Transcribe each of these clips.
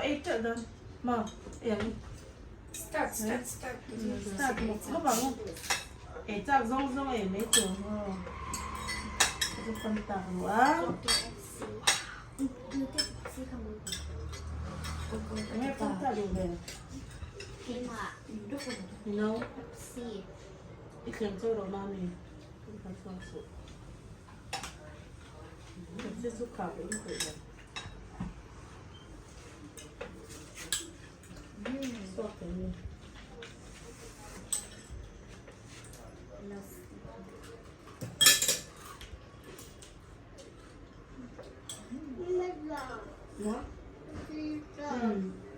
ei teuh dawn maw ei ang. Start start start Start mawp mawp ang. Ei chak zawng zawng ei mai tur maw. Chu pan tak ru a. Enge pan tak ru ve? No. I thleng chaw rawh mami. Kan chhuak suh. Pepsi chu khah in peih lo. Suak thei ni.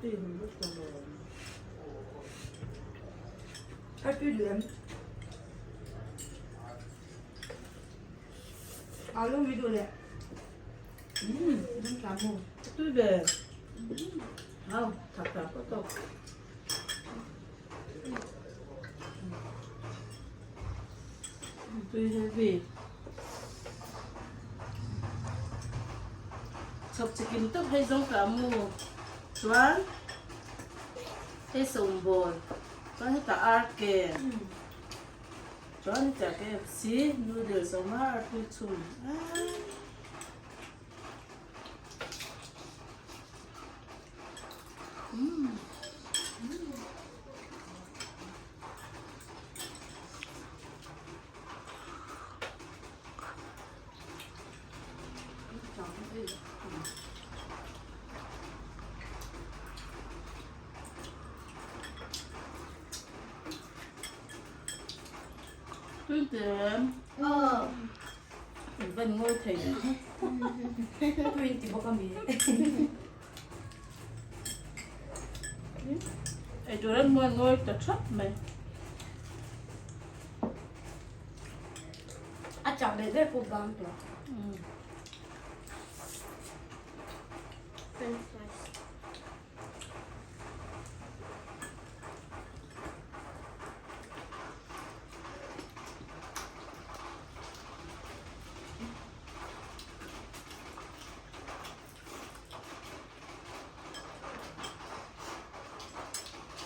Tui hum vek tawh lo. Ka tui duh em? Alu mi duh leh. Dum tla mu. Tui ve. Au, thak thak tawk tawk. Tui heavy. Chhawp chikim tawp hei zawng tla mu. Chuan hei sawmbawl. Chuan hetah arke. Chuan hetah KFC noodles a awm a, artui chhum. Tui te. Aw. In van ngawi thei. Tui in ti bawk a mi. Ei tur an muan ngawi ta thap mai. A chak leh ber pawh bang tawh. French fries.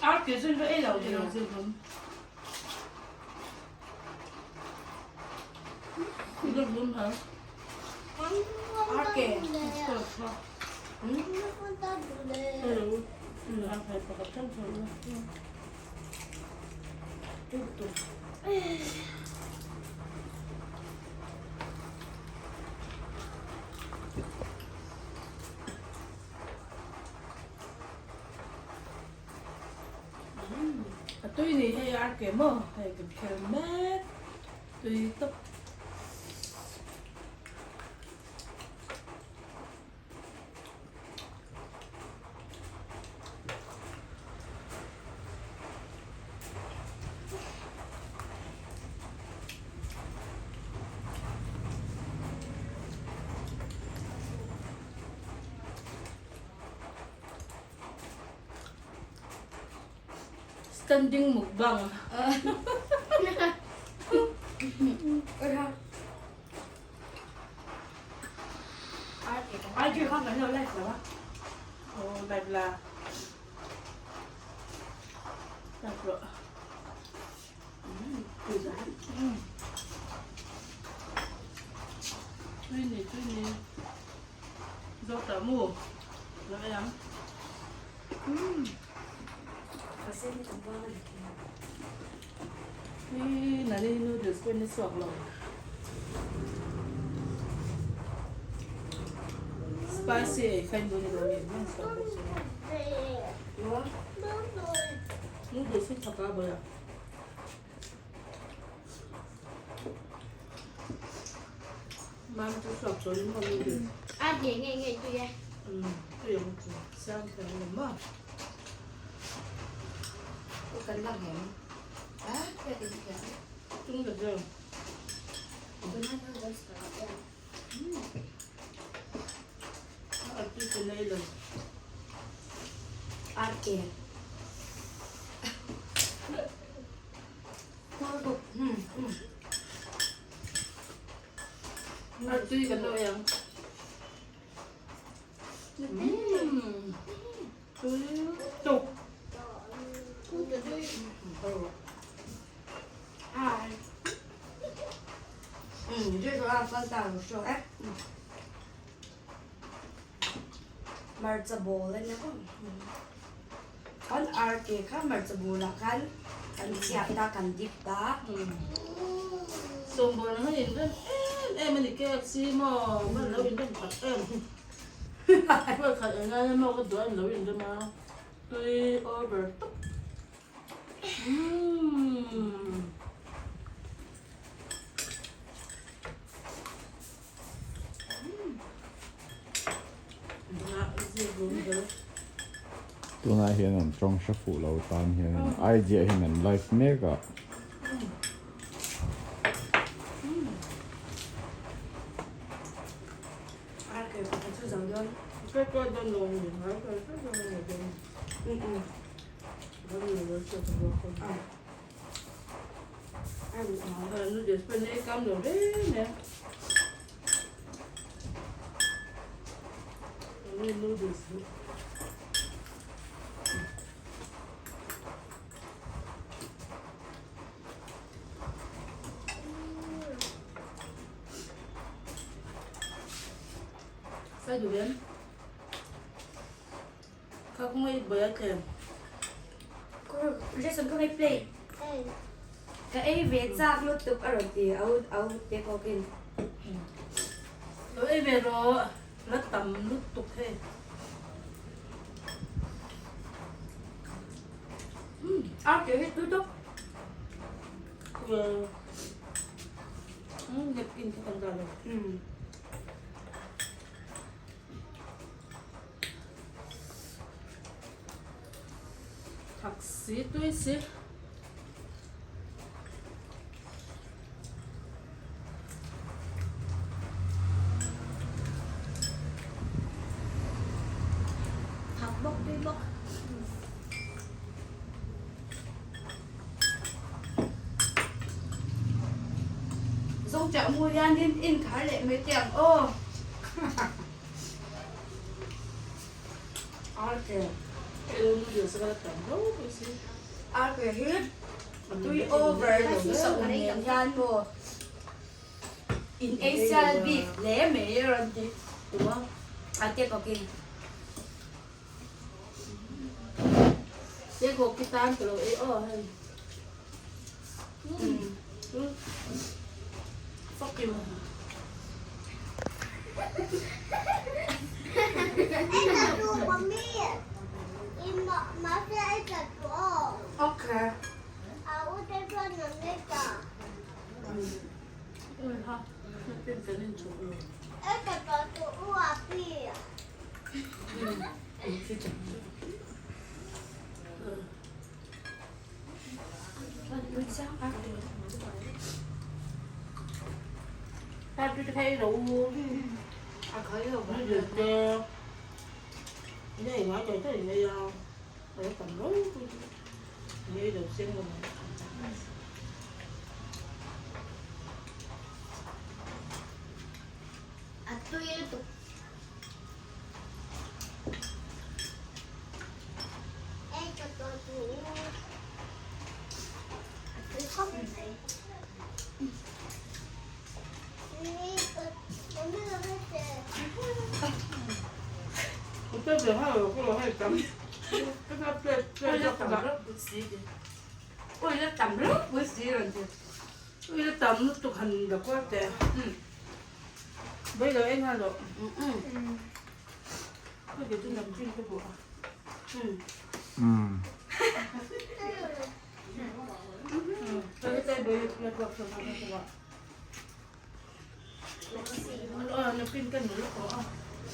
Ar ke zun va ei lo ti lo zun rum. Zun rum ha. Ar ke. A tui ni hei ar ke maw hei kan khel mek tui tawp. Standing mukbang. IG kha kan lo live lo a. Oh, live la. Live rawh. Tui ni, tui ni. Zawk ta mu. Lo ei ang. Hi nani noodles pawh in a chhuak lo. Spicy ei kha in duh ni lo mi mang chhuak bawk si. Noodles hi thaka bawih a. Mam chu chhuak tawh in maw noodles. A nge nge nge tui e. Tui ang chu siam thiam lo maw. Kan la ngem. A ka in thiam. Tung ta zeu. Banana rice ka em. A tui ka nei lo. Ar ke. Ar tui kan lo ei ang. Hmarcha bawl a nia maw? Chuan arte kha hmarcha bawlah khan kan chhiat a, kan dip a. Sawmbawl ang a inrem em em a ni KFC maw? Ka lo inrem tak em. Vawi khat en lai maw ka duh a lo inrem a, tui over tawp. Umm. Tunah hian an tawng hre fuh lo tan hianin idea hian an live mek a. Ka ei ve chak lutuk a rawn ti a au te kawkin. Lo ei ve rawh la tam lutuk hei. A ke hi tui tawp. Napkin ka kan dah lo. Thak si tui si. Thak bawk tui bawk. Zawngchah mu hianin inkhar leh mai teh ang aw. Arke hi tui over lo sa um nen hian maw in ei sial bik hle mai a rawn ti a te kawkin. Te kawk ki tan ka lo ei aw hei. Fuck you. Okay. A tui lutuk. Ui la tam ropui si rawn ti. Ui la tam lutuk han la kual teh. Bai lo en nghal rawh. Ka ke chu namchin ka buh a.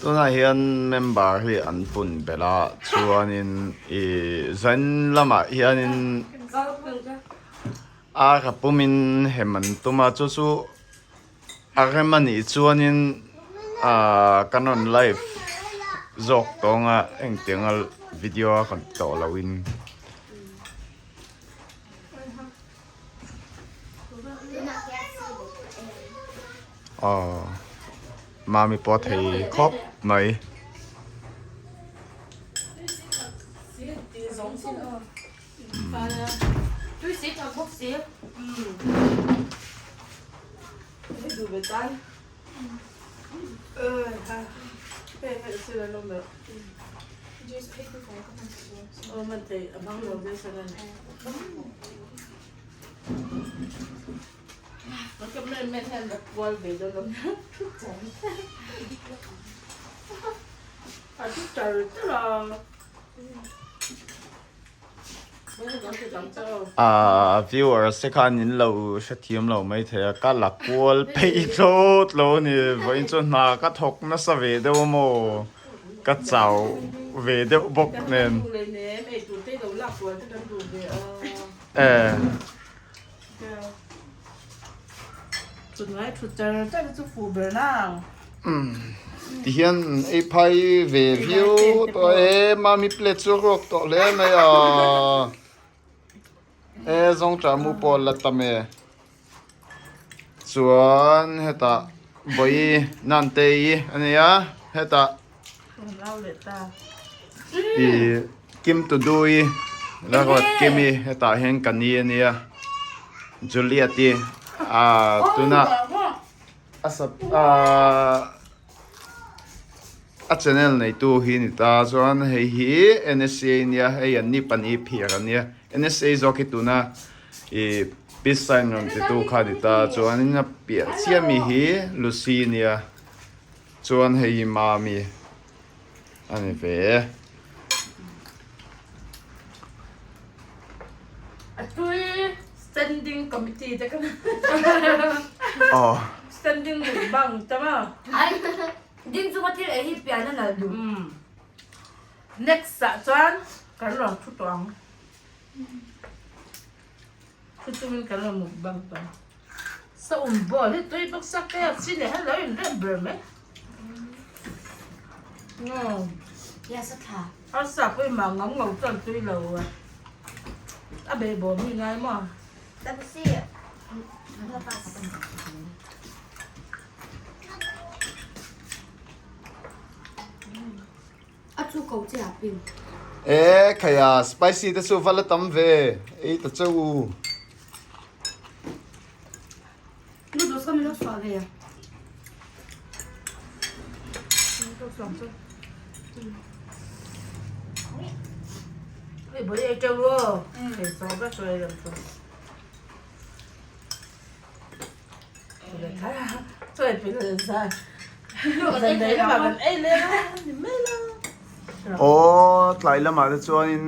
Tunah hian member hi an pun belh a chuanin ih zain lamah hianin a ka pumin hem an tum a chu chu a rem a nih chuanin ahh kan rawn live zawk tawng a engtianga video a kan tawh lohin. Aw mami pawh a thei khawp mai. ve tan. Hei hei sir an awm loh. Aw man thei a hmang lo Jason an. Kan cameraman hian a kual ve dawn lo nia thu char a thu char char a. A viewers te khan in lo hrethiam lo mai thei a, ka la kual peih thlawt lo a ni. Vawiin chu hna ka thawk nasa ve deuh a maw, ka chau ve deuh bawk nen. Tihian ei phai ve viau tawh e, mami plate chu a ruak tawh hle mai a, e zawngṭah mu pawh a la tam e, chuan hetah vawi Nantei a ni a, hetah Ih Kim to do i la ruat Kim i hetah hian ka ni a nia Juliet i ah tuna a sub ah a channel neitu hi ni ta chuan hei hi N_S_A nia hei an ni pahnih phir a nia N_S_A zawk hi tuna ih peace sign rawn titu kha ni ta chuanin a piah chiah mi hi Lucy nia. Chuan hei hi Mami a ni ve e. A tui standing committee te kan standing mukbang ta ma. Ai ding chunga thil ei hi pian a nal duh. Next ah chuan kan rawn thu tawh ang. Thu chungin kan rawn mukbang tawh ang. Sa um ball hi tui bawk sak te a chi leh hello in rem ber mai. Ya sa tha. A sa pawh i mah ngam ngau chuan tui lo a. A bei bawm hi ngai maw? Tam si. A chu ko che a pin. E khaia spicy te chu va la tam ve ei ta cheu u. Noodles ka min lo suah ve. Hei bawih ei teuh aw. Hei saw vek tawh ei lam chu. Aw tlai lamah te chuanin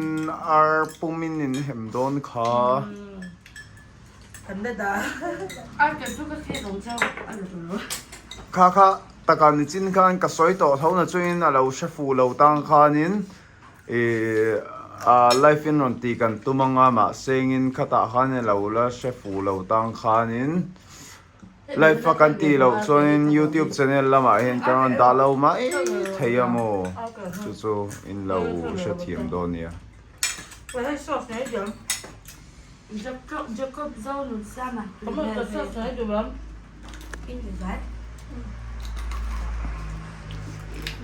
ar pumin in hem dawn kha. Kha kha taka nichin khan ka sawi tawh tho na chuin a lo hre fuh lo tang khanin Ih a live in rawn tih kan tum anga mahse engin khatah khan i lo la hre fuh lo tang khanin live a kan tih loh chuanin youtube channel lamah hian kan rawn dah lo mai thei a maw chu chu in lo hrethiam dawn nia.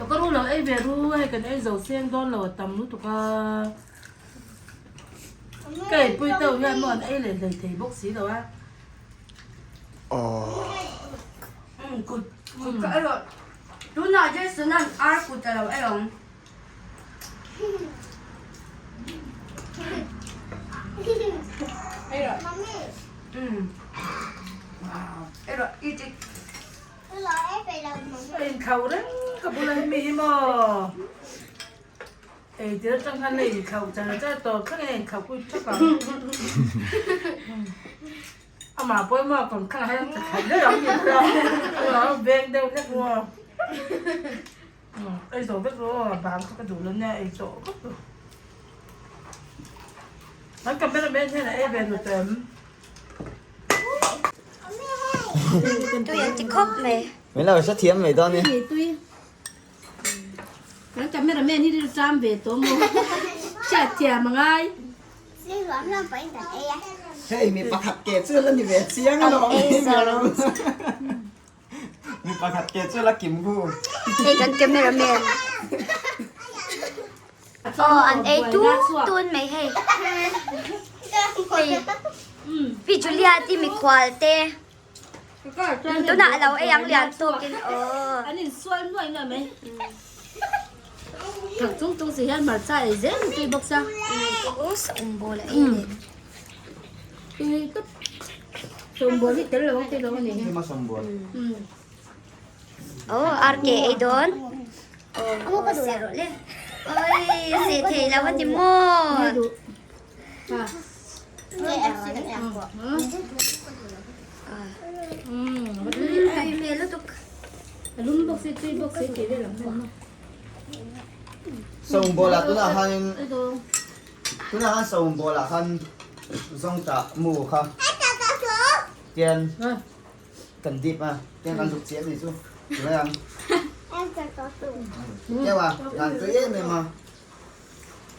Ka ru lo ei ve ru hei kan ei zo seng dawn lo a tam lutuk a ka ei pui teuh hian maw an ei leh hlei thei bawk si lo a. Kut kut ka erawh tunah Jason an ar kut a lo ei ang. A inthlau reng ka bula hi mi hi maw ei tir atang khan a inthlau char char tawh thleng in a inthlau pui thak ang amah pawh maw kawm thlangah hian ka khat daih ang tih kha a veng deuh hlek maw. Ei zo vek rawh aw, bang kha ka duh lo nia ei tawh vek rawh. Kan cameraman hian a ei ve nu tawh em? Tui an ti khawp mai. Min lo hre thiam mai dawn ni. Tui. Kan cameraman hi rilru ṭam ve tawh maw? Hriat thiam a ngai. Hei mi pakhat ke chu la ni ve chiang alawm. Mi pakhat ke chu la kim hu. Hei kan cameraman. Aw an ei tun tun mai hei. Hei Pi Julia te mikhual te. Tunah a lo ei ang lian tawkin aw. An insual nuai nuai mai. Thak chung chung si hian hmarcha ei zel a tui bawk sia. Aw saum bawl a ei leh. Tui tawp. Saum bawl hi tel lo ang tih lo a ni. Aw RK ei dawn. Aw se rawh le. Oi se thei lo a ni maw. Tui hmel lutuk. Saum bawlah tunah khanin tunah khan saum bawlah khan zawngtah mu kha tian kan dip a tian kan zuk chiah ni chu tunai ang keuh a dan tui em em a.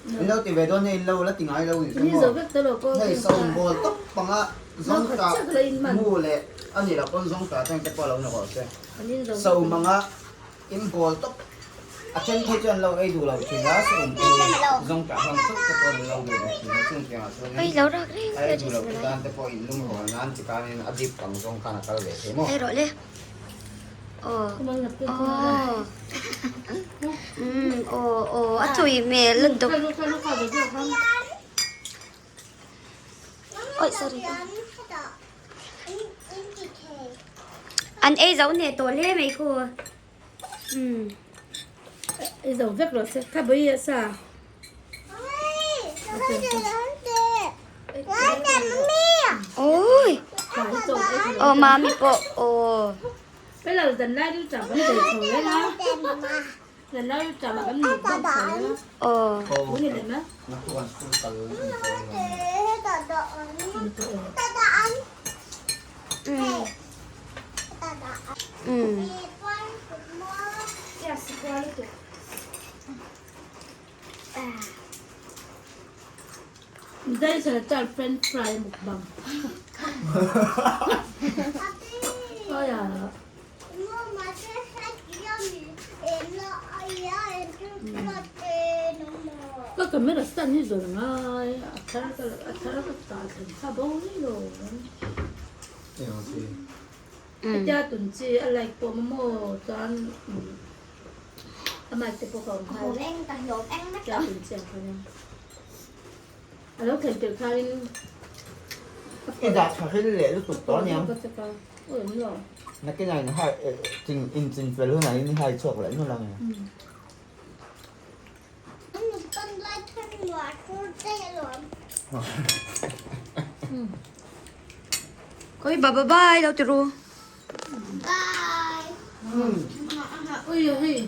In lo ti ve dawn hei in lo la ti ngai lo ni chu maw hei saum bawl tawp panga zawngtah mu leh a nih loh pawn zawngtah te te pawh a lo ni rawh se saum anga in bawl tawp a then phei chuan lo ei duh lo thin a saum chu zawngtah hmang chauh te pawh an lo duh lo thin a chung tiangah chuanin a ei duh lo te tan te pawh in lum rual nan ti tanin a dip ang zawng khan a kal ve thei maw. Aw aw umm aw aw a tui hmel lutuk awi sorry an ei zo hneh tawh hle mai khu umm ei zo vek rawh se kha bawi a sa Ôi Ờ mami pawh aw. Aw. Um. Dai sa char french fry mukbang. Oi à. Ka camera stand hi zawn ngai a thar ka a thar ka ta thlen kha bo ni lo. Hetia tun chi a like pawh maw chuan a mic te pawh ka awm nghal vek. Hetia tun chi ang khan in. A lo thlen tirh khanin I dah tha ril leh lutuk tawh aniang. Nakinah in hai in chin fel hunah in hai chhuak leh nulh ang. Oi bye bye bye lo ti ru. Ui hei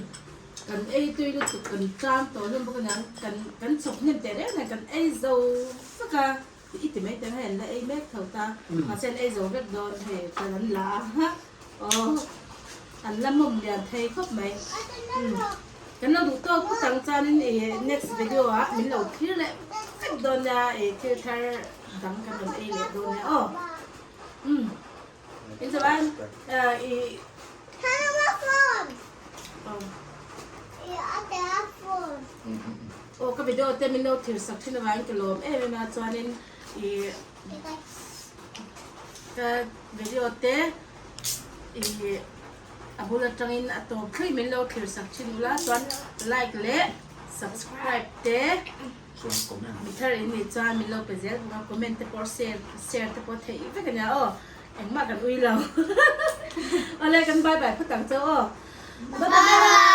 kan ei tui lutuk kan tan tawh hlawm bawk aniang kan kan chhawp hnem teh reng nen kan ei zo vek a i ti mai teng hei an la ei mek tho ta mahse an ei zo vek dawn hei chuan an la a aw an la mawm lian thei khawp mai kan lo duh tawk phawt ang chuanin i next video ah min lo thlir leh vek dawn nia i thil thar dang kan rawn ei leh dawn nia aw umm. In chuan i Aw ka video te min lo thir sak thin avangin ka lawm em em a chuanin i ka video te i a bul atangin a tawp thlui min lo thlir sak thin ula chuan like leh subscribe te Mi thar in nih chuan min lo pe zel bawk a, comment te pawh share share te pawh theih vek a nia aw, engmah kan ui lo. Awle kan bye bye phawt ang chauh aw. Bye bye.